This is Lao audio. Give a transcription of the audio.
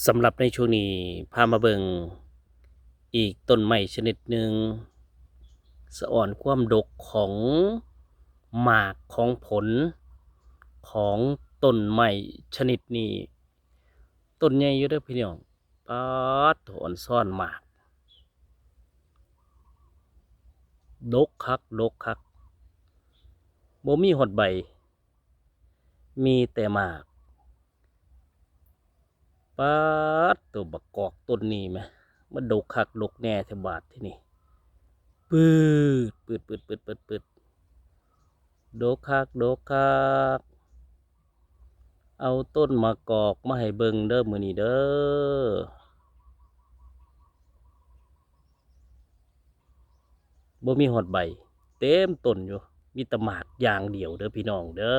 ສຳລັບໃນຊ່ວງນີ້ ພາມາເບິ່ງອີກຕົ້ນໄມ້ຊະນິດໜຶ່ງ ສະອອນຄວາມດົກຂອງໝາກຂອງຜົນຂອງຕົ້ນໄມ້ຊະນິດນີ້. ຕົ້ນໃຫຍ່ຢູ່ເດີພີ່ນ້ອງ. ປາດໂທ້ ອອນຊອນໝາກ ດົກຄັກ ດົກຄັກ ບໍ່ມີຮອດໃບ ມີແຕ່ໝາກ. ປາດໂທ້ ບັກກອກຕົ້ນນີ້ແມະ ມາດົກຄັກດົກແນ່ແທ້ບາດທີນີ້ ປຶດ ປຶດ ປຶດ ປຶດ ປຶດ ປຶດ ດົກຄັກ ດົກຄັກ. ເອົາຕົ້ນໝາກກອກມາໃຫ້ເບິ່ງເດີມື້ນີ້ເດີ. ບໍ່ມີຮອດໃບ ເຕັມຕົ້ນຢູ່ ມີແຕ່ໝາກຢ່າງດຽວເດີພີ່ນ້ອງເດີ.